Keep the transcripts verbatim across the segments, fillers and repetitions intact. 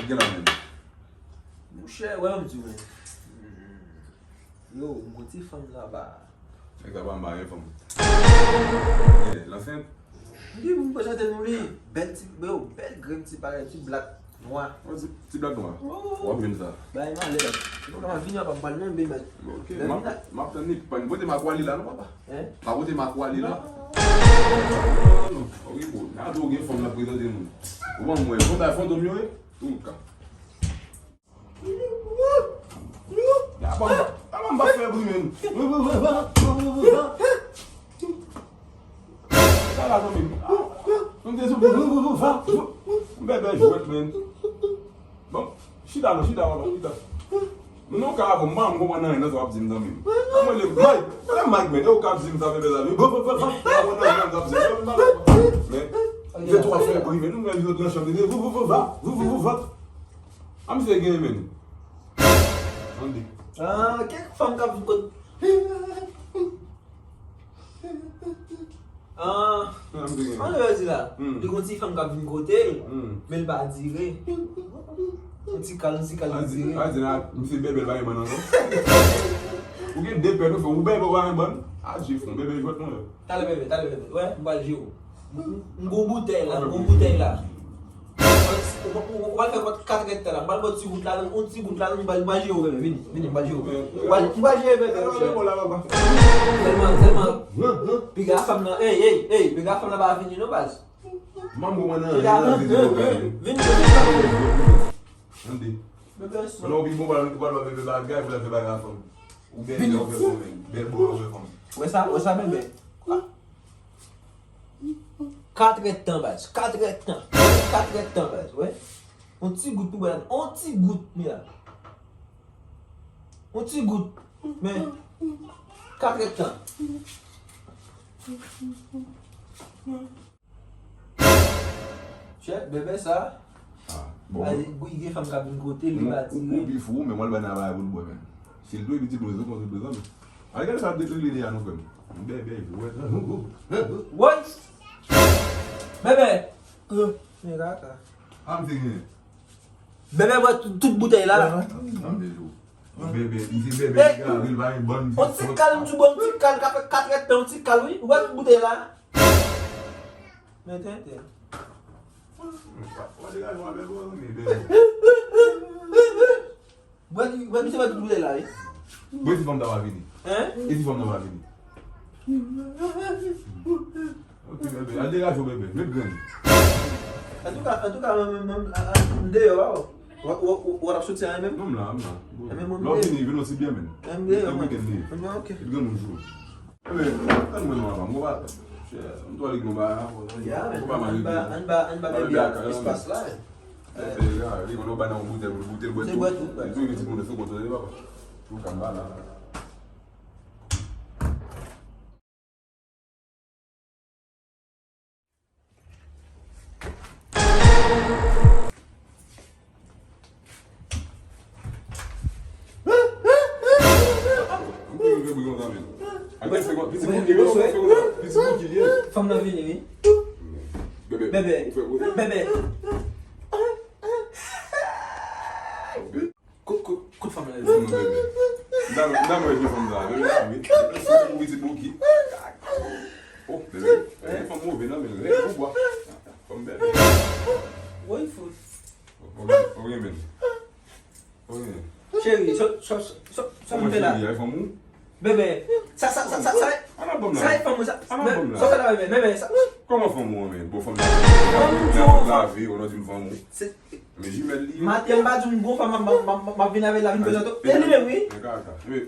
Gen la menm. Monchè, wè, m di w, men. Yo, m gon ti fanm laba. Nèg sa pa anba yon fanm. Gen, l ansent? Wi, m prezante nou li. Bèl ti, yo, bèl grenn ti bagay, ti blak nwa. Yon ti, ti blak nwa. Oh. W ap jwenn sa. Bay malè. Nou ka vini apa m pral menm bay. Ok, m ap, m ap tann li. Pa pote makwali la non, papa. Hein? Pa pote makwali la. Non, non, non. Ok, bon. Gade w gen fanm la prezante nou. Ou ban mwen. Bon, bay fantom yo, wi. Tout ka. Apa, apa m pa fè bri menm. Sa la zanmi m. M te sou m bèbè jwèt menm. Bon, chita non, chita papa, chita. Non, ka avè m, m pa konprann anyen nan sa w ap di m zanmi m. Mwen le Mike, le Mike menm, e ou k ap di m sa bèbè zanmi m. Bon, bon, bon, bon, m pa konprann anyen nan sa w ap di m. Men, m te twò fè bri menm, nou menm zòt nan chanm, vou, vou, vou, va, vou, vou, vou, va. A misye gen men. Tande. Ah, kèk fanm k ap vin kot. Ah, an lè di la. Hmm. Li gon ti fanm k ap vin kote l, hmm, men l pa dire. Yon ti kal, yon ti kal li dire. A di la, misye bèbè l pa gen bann ankò. Ou gen de pèt ou fè, ou bèbè ou pa gen bann. A di fon, bèbè jwèt mwen. Talè bèbè, talè bèbè. Wè, m pral jere w. M gon boutèy la, m gon boutèy la. Ou, ou, ou, ou pral fè kont katrèdtan la. M pral ba w ti gout la, yon ti gout la, m pral, m pral jere w, bèbè. Vini, vini, m pral jere w. M pral, m pral jere, bèbè. Sèlman, sèlman, piga fanm nan, ey, ey, ey, piga fanm nan pa vini non, baz. Manbo mwen nan, piga nan, vini, vini, vini. Tande. Bèbè, sou. Lè w pi bon, pral, pral ba bèbè bagay, pou l fè bagay a fanm. Ou bèbè, ou fè fanm, bèbè, ou fè fanm. Wè sa, wè sa, bèbè. Katrèdtan, baz. Katrèdtan. Katrèdtan, baz. Wè. Yon ti gout pou baz. Yon ti gout, mi la. Yon ti gout. Men, katrèdtan. Chè, bèbè sa. Ah, bon. Ay, gen fanm k ap vin kote l, li pa tire. Ou pi fou, men mwen l bay nan bagay pou l bwè, men. Si l dwe pitit mwen, se konsa l bezwen, men. Al gade sa de li de a nou fè m. Bèbè, jwèt. Woy! Bèbè! Men kaka. A m te gen. Bèbè bwè tout, tout boutèy la. An m te di w. Bèbè, misye bèbè, li gare, li pa gen bann, misye fòt. On ti kal, m di w, on ti kal, ka fè katrèdtan, on ti kal, wi. Ou wè tout boutèy la. Men tenten. Wè, wè, misye wè tout boutèy la, wi. Bon, si fanm nan pa vini. Hein? E si fanm nan pa vini? Ok, bèbè. Al degaje w, bèbè. Met grenn. Antouka, antouka, mwen, mwen, mwen, a, a, m deyò, a, w, w, w, w ap soti a menm? Non, m la, m la. Lè w vini, vin osi byen, men. M deyò, mwen. Mwen, ok. Li granmoun jou. Ebyen, tann mwen non, apa, m gon pa, chè, m twò lig non ba, ya, m gon pa mal lig. Ann ba, ann ba bèbè a espas la. Ebyen, ya, li konn yo ba nan yon boutèy, boutèy, bwè tou. Li tou, li ti moun sou kontwòl li, papa. Tou ka m ba la. Fanm nan vini, wi. Bèbè. Bèbè. Bèbè. Kout, kout, kout fanm nan. Fanm nan bèbè. M ta, m ta mwen di fanm sa. Bèbè la, wi. Bèbè, se pou pitit bouki. Oh, bèbè. Bèbè, fanm move nan men l. Rèd kou bwa. Fanm bèbè. Woy, fout. Ok, ok, men. Ok. Cheri, sa, sa, sa, sa, sa m fè la? Cheri, ay fanm ou? Bèbè, sa, sa, sa, sa, sa, sa e fanm ou sa? Sa w fè la, bèbè, bèbè, sa. Kòman fanm ou an, men? Bon, fanm nan. Fanm ou, lave, ou nan di m fanm ou. Se Men jimèl li ye. Maten m pa di m gon fanm m ap, m ap, m ap, m ap vin avè l, la vin prezante w. E li menm, wi. Men kaka. Men,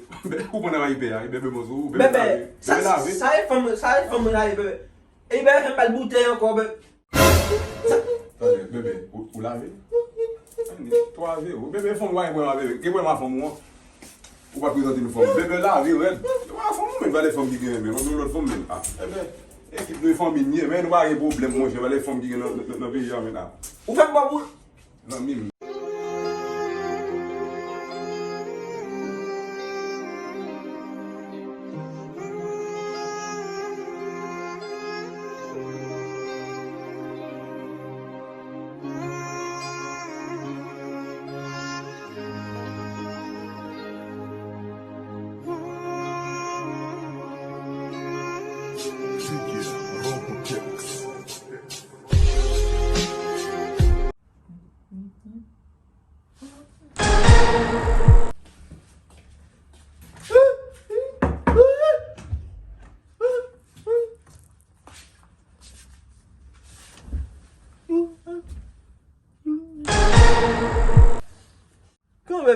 ou pran nan ipè a, ipè bebe sou ou, bebe lave. Bebe, sa, bebe lave. Sa e fanm, sa e fanm mwen la ye, bebe. E bebe fè m ba l boutèy ankò, bebe. Sa. Tande, bebe, ou, ou lave? Tande, twa ve, ou bebe fanm ou pa gen pwoblèm a bebe. Gen pwoblèm a fanm ou an. Ou pa prezante nou fanm. Bebe lave rèd. Ou pa fanm ou menm, gade fanm ki gen men, yon lòt fanm menm. Ah, ebyen, ekip nou e fanmi n ye, men nou pa gen pwoblèm, monchè, gade fanm ki gen nan, nan, nan peyi a menm la. Ou fè m bò pou Zanmi m.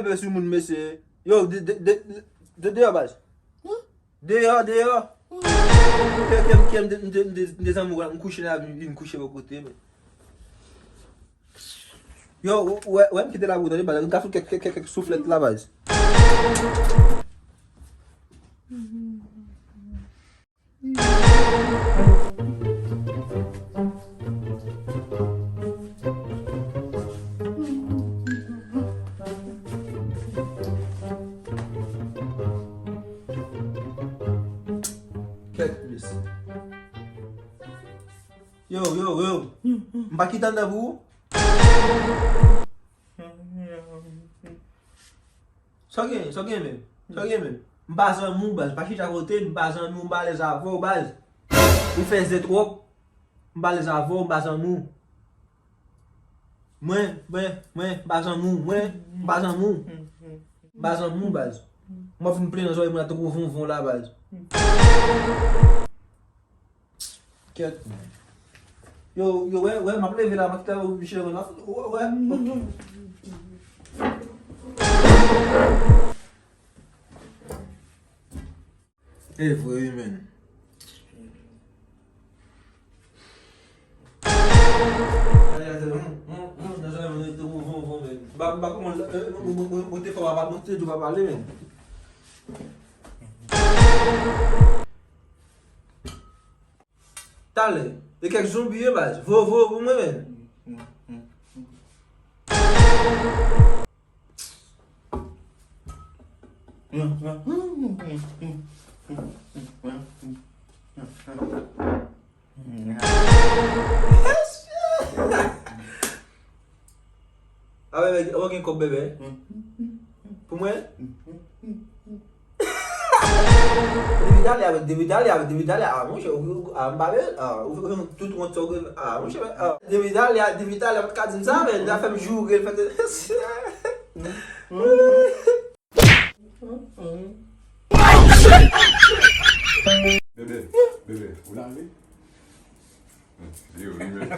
Bebe sou moun, mesye. Yo, de, de, de, de, deyò, baz. Deyò, deyò. Kè, kè, kè, m de, m de, m de, m de zanmi w, m kouche la, vin, vin kouche bò kote, men. Yo, ou, ou wè, wè, m kite la pou ou tande, baz. M ka fout kèk, kèk, kèk, kèk souflèt la, baz. Kèt, mesye. Yo, yo, yo. M pa kite anndan pou ou. Sa w gen, sa w gen menm? Sa w gen menm? M pa zanmi w, baz. Pa chita kote m, m pa zanmi w, m pa alèz avè w, baz. Ou fè zen twòp. M pa alèz avè w, m pa zanmi w. Mwen, mwen, mwen, m pa zanmi w, mwen, m pa zanmi w. M pa zanmi w, baz. M ap vin plen nan zòrèy moun la tankou vonvon la, baz. Kèt. Yo, yo, wè, wè, m ap leve la, m ap kite ou, Michel, wè, m ap, wè, wè. E vre, wi, men. M pa, m pa kòmanse, mwen te fò pa, mwen te di w pa pale, men. Talè. E kèk zonbi ye, baz. Vo, vo, vo pou mwen, men. Awe, bebe, ou gen kòb, bebe? Pou mwen? Depi talè a, depi talè a, depi talè a, ah, monchè, ou, ou, ah, m pa vle, ah, ou, ou, tout wont sa ou gen, ah, monchè, ah, depi talè a, depi talè a, ou pa t ka di m sa, men, la fè m joure, fè. Bebe, bebe, ou lave? Yo, li menm.